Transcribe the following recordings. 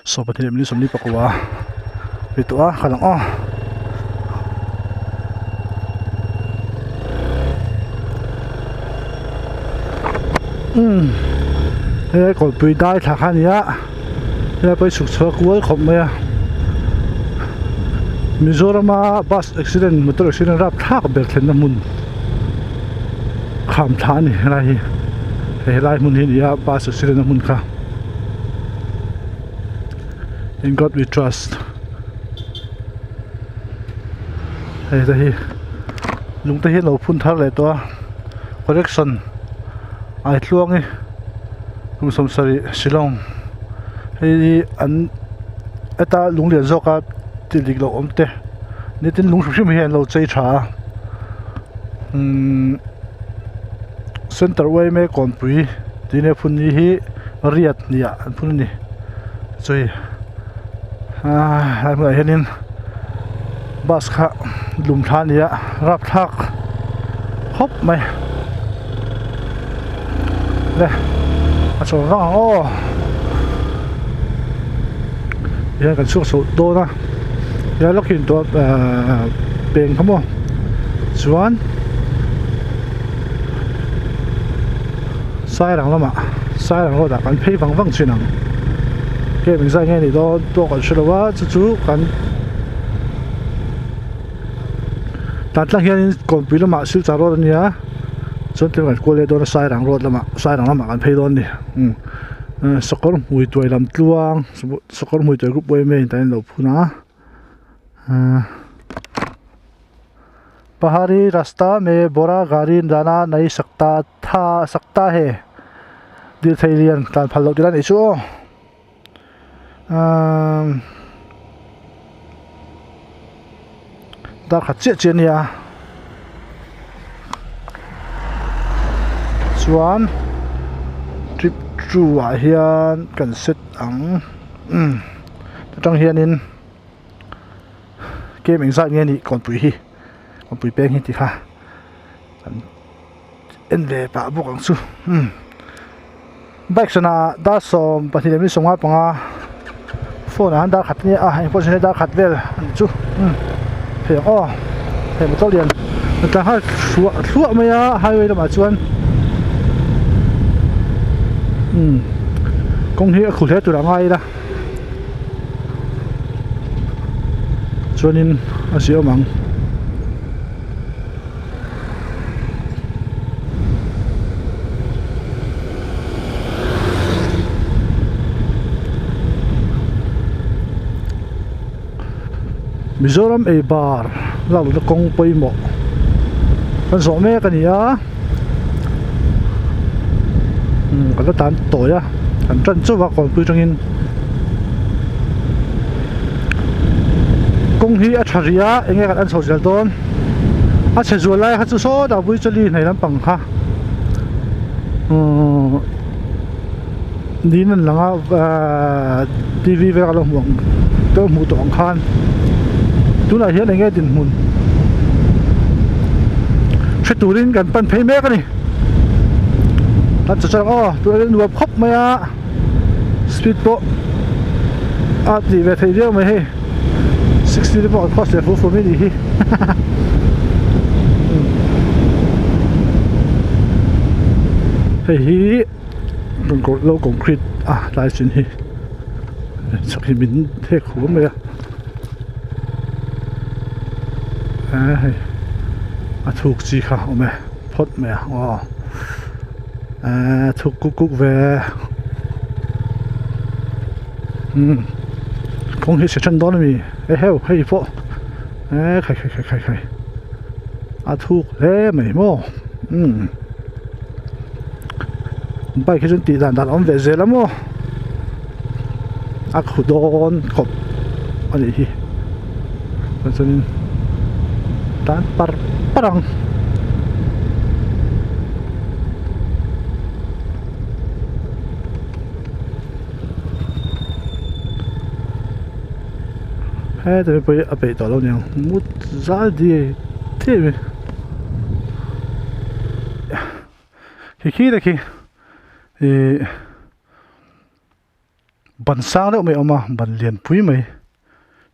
Sawmpahnih leh minute sawmli pakua ri tawh a kal ang aw. Umm he kawlpui dai thla kha a ni a helai pawh hi chhuk chhuak kual khawp mai a Mizorama bus accident motor accident rapthlak ber thlenna hmun kham thla a ni helai hi helai hmun hi a ni a bus accident na hmun kha. In God we trust hei te hi lung te hi an lo phun thar leh tawh a correction ai tluang hi kum sawmsarih shillong hei hi an heta lung lian zawk a tih dik loh awm te nitin lung hrim hrim hi an lo chei tha a umm center yma kawnpui tih nia phun ni hi. Riat nia an phun a ni chui aaa helai hmunah hianin bus kha lum thla a ni a rapthlak khawp mai le a chawlh vang ang aw tihian kan chhuak chho dawn a helai lawk hi intuah ahh peng kha maw chuan. Sairang lamah Sairang road ah kan phei vang vang thin ang game engzah nge nih dawn pawh kan hre lo a chu chu kan tan tlang hianin kawnpui lamah Silchar road a nia chuan tlem kan kual leh dawn a Sairang road lamah Sairang lamah kan phei dawn a ni umm sakawr hmui tuai lam tluang sakawr hmui tuai group yma in tan an lo phun a ahh. Pahari rasta me bora gari dana nai sakta tha sakta he dil thei lian tlan phal loh tih lai a nih chu aw ahh dar khat chiah chiah a nia chuan trip two ah hian kan set ang umm atang hianin. Game engzat nge nih kawnpui hi kawnpui peng hi tih kha kan en ve pah bawk ang chu umm bike sana dar 12 leh minute 55 phone ah hian dar khat ania a engpawh chu dar khat vel a ni chu umm thei ang aw hei motor lian a tla nghal thluah thluah mai a highway lamah chuan umm kawng hi a khu hle tur a ngai ila. Chuanin a ziah awm ang. Mizoram ei bar lak lohna kawng pawimawh kan zawh mek a ni a umm kan la tan tawi a kan tan chauh a kawnpui atangin kawng hi a tha rih a eng nge kan en chho zel dawn a chhe zual lai kha chu sawtah Vuichali hnai lampang kha umm niin an lang a ahh t v vel a lo hmuh ang te hmuh tawh ang khan tunah hian eng nge dinhmun hre turin kan pan phei mek a ni kan chaw chang aw tunah hian nuam khawp mai a speed pawh a tih ve theih viau mai hei 60 te pawh an cross leh fur fur mai nih hi hei hi. Lo concrete a tlai chin hi chak hi min thek hu mai a eh hei a thuk chi kha awm e phawt mai a aw eh thuk kuk kuk ve umm kawng hi chhe then dawn ami e heu hei pawh eh khai khai khai khai khai a thuk hle mai maw umm. Bike hi chuan tih dan dan a awm ve zel a maw a khu dawn khawp a nih hi chuanin tan par par ang. Heta mi pawh hi a peih tawh lo niang mut zal diai diai mai. Khi khi te khi ih Ban sang deuh mai a awm a ban lian pui mai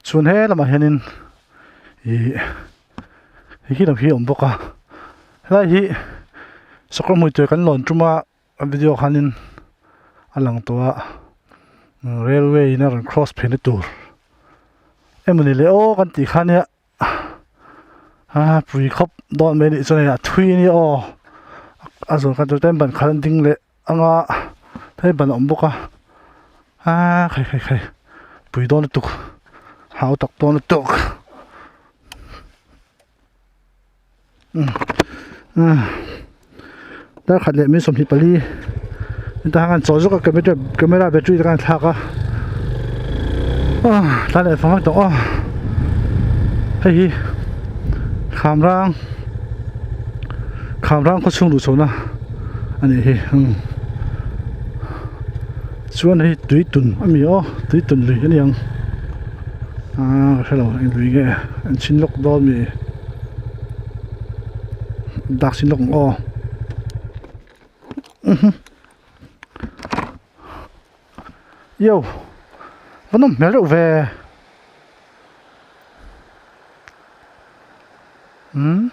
chuan he lamah hianin ih hei khi lam hi a awm bawk a helai hi sakawr hmui tur kan lawn tum a a video khanin a lang tawh a railway in a rawn cross phei na tur emawni le aw kan tih kha nia. A pui khawp dawn mai anih chuan hei a thui ania aw a zawn khan chu tlem ban khat an ding leh anga hei ban a awm bawk a aaa khai khai khai pui dawn lutuk hau tak dawn lutuk dar khat leh min 24 heta khan chaw zawk a camera camera battery te khan a thlak a aw tlan leh fang vek tawh aw hei hi khamrang khamrang khaw chhung luh chhohna a nih hi umm chuan hei tuitun a mi aw tuitun lui a ni ang aaa ka hrelo eng lui nge an chhin lawk dawn mi. Dak sin lawk ang aw yo va nawm hmel reuh ve umm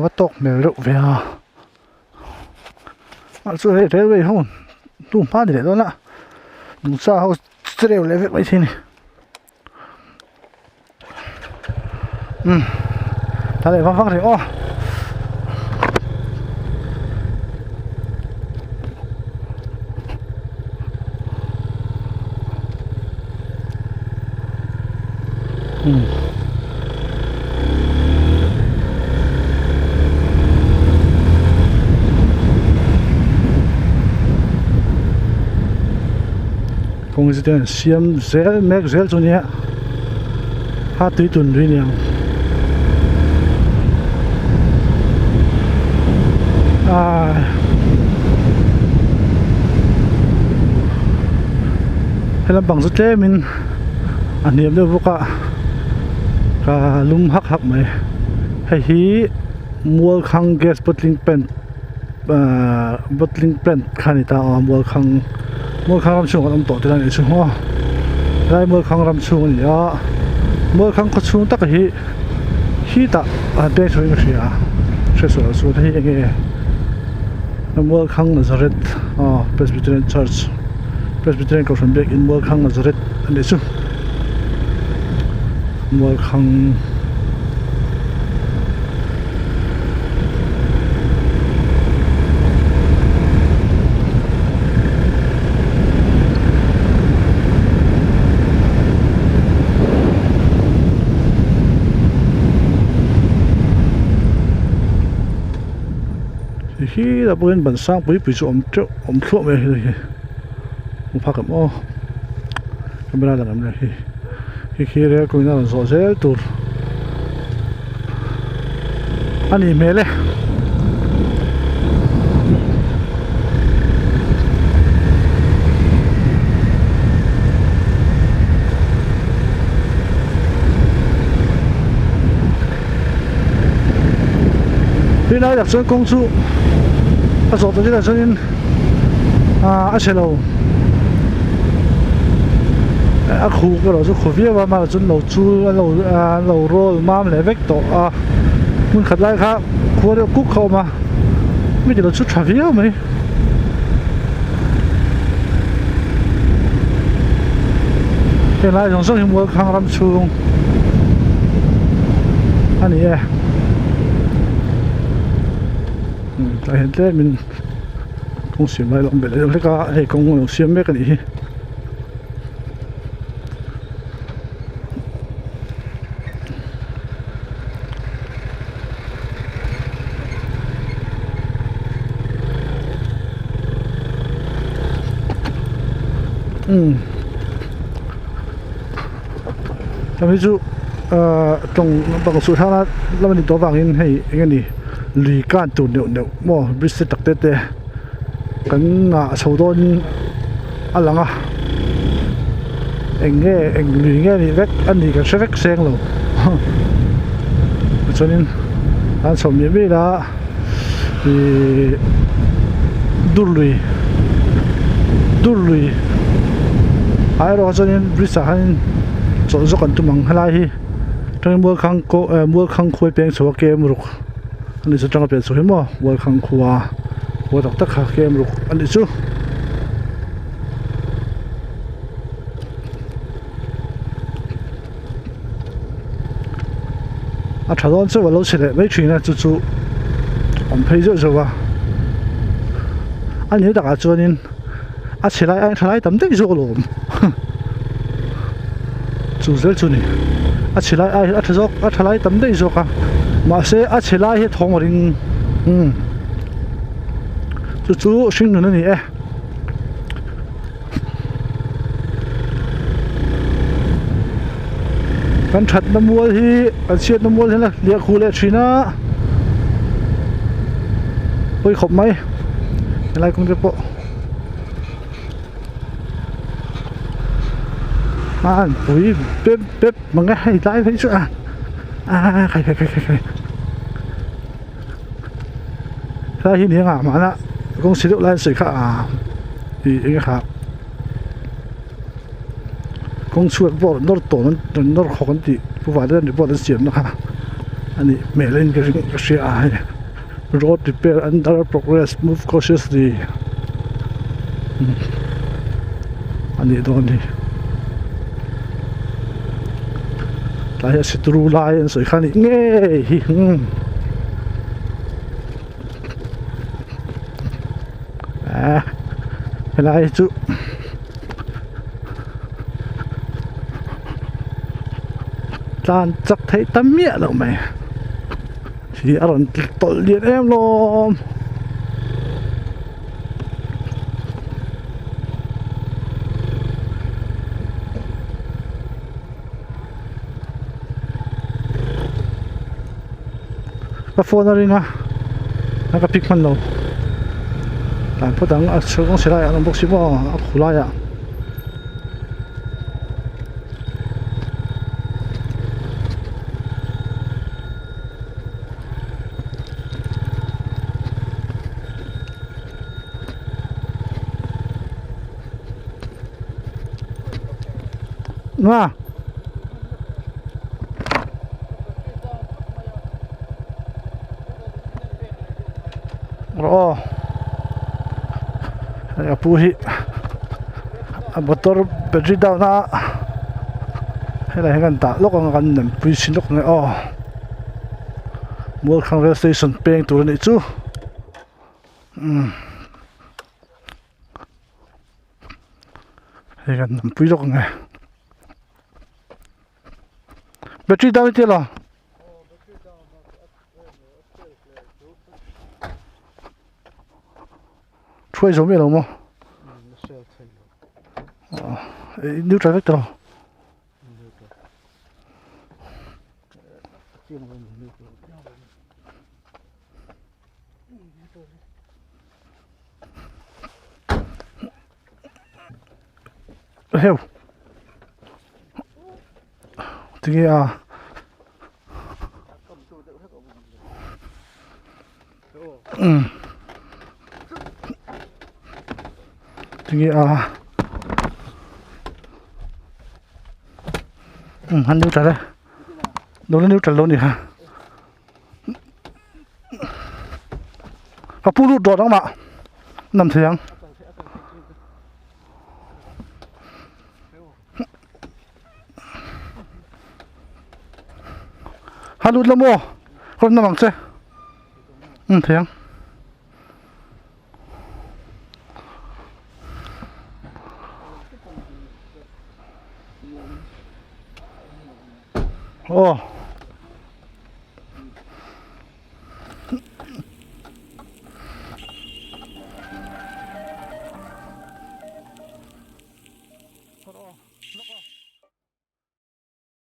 va tawk hmel reuh ve a mahse hei railway ho hnu hma ni leh dawn a nungcha ho chereu leh vek mai thei a ni umm ta leh vang vang reng aw. Kawng zet hian an siam zel mek zel chu nia a tui tun lui aniang aaa he lampang chu tlem in a hniam deuh bawk a ka lum hak hak mai hei hi Mualkhang gas bottling plant ahh bottling plant kha a ni ta a Mualkhang Mualkhang ram chhungah an awm tawh te a nih chu maw helai Mualkhang ram chhung a ni a Mualkhang khaw chhung taka hi khitah an peng chho in ka hria hriatsual loh chuan hei eng nge Mualkhang Nazareth aw Presbyterian Church Presbyterian Kohhran biakin Mualkhang Nazareth a nih chu Mualkhang. Hi lah pawhin ban sang pui pui chu awm teuh awm thluah mai a hei hi hmu phak em aw camera lang em le hi khi khi rel kawngin a rawn zawh zel tur a nih hmel e. Helai tak chuan kawng chu a zawh ta zet ah chuanin ah a chhe lo a khuk erawh chu khu viau a mahse chuan lo chul a lo ah lo roll mam leh vek tawh a hmun khat lai kha khua deuh kuk kha a awm a mi tilo chu tha viau mai. Helai zawng zawng hi Mualkhang ram chhung a ni e tah hian tlemin kawng siam lai a lo awm ve leh deuh hlek a hei kawng a lo siam mek a nih hi. Umm hemi chu ahh tawng bang suh thana lam a ni tawh avangin hei eng nge ni lui kan tur neuh neuh maw bridge te tak te te kan ah chho dawn a lang a eng nge eng lui nge nih vek a nih kan hre vek seng lo chuanin an chho miah miah a ihh. Durlui Durlui ah erawh chuanin bridge ah hianin chawlh zawk an tum ang helai hi chuanin mualkhang kaw eh mualkhang khuai peng chho a kem ruk a nih chu atanga pian chho hi maw mualkhang khua khua tak tak kha kem ruk a nih chu. A tha dawn chauh a lo chhe leh mai thin a chu chu awm phei zeuh zeuh a a ni takah chuanin a chhe lai a tha lai tam daih zawk alawm chu zel chu ni a chhe lai ai a tha zawk a tha lai tam daih zawk a mahse a chhe lai hi a thawng ring umm chu chu hringnun a ni e. Kan thatna mual hi kan chhiatna mual hian a hliah khuh leh thin a pawi khawp mai helai kawng te pawh a an pui pep pep mang e hei tlai phei chu a a khai khai khai khai helai hi ni ang ah mahna kawng si deuh lai an sawi kha a ih eng kha. Kawng chhuat pawh rawn nawr tawn an rawn nawr khawk an tih pu vah te report an siam na kha a nih hmel a in ka ring ka hria a hei road repair under progress move cautiously a nih dawn hi tlai hi a situru lai an sawi kha a nih ngei hi umm ah helai hi chu. Tlan chak theih ta miah loh mai hi a rawn tawlh lian em lawm. Ka phone a ring a a ka pick hman lo tlan phawt ang a chhung kawng silai ah an awm bawk si maw a khu lai ah. Aw hei a pu hi a motor battery down a helai hi kan dah lawk ang a kan nem pui chhin lawk ang e aw Mualkhang rail station peng tur a nih chu umm. Hei kan lam pui lawk ang e battery down iti lo thuai zo miah lo maw neutral vek ta lo. Heu tinge a umm tinge a umm han neutral e lo la neutral lo a ni kha. Ka pu lut dawt ang mah nam thei ang. Ha lut la maw rawn nam ang che um thei ang. Aw.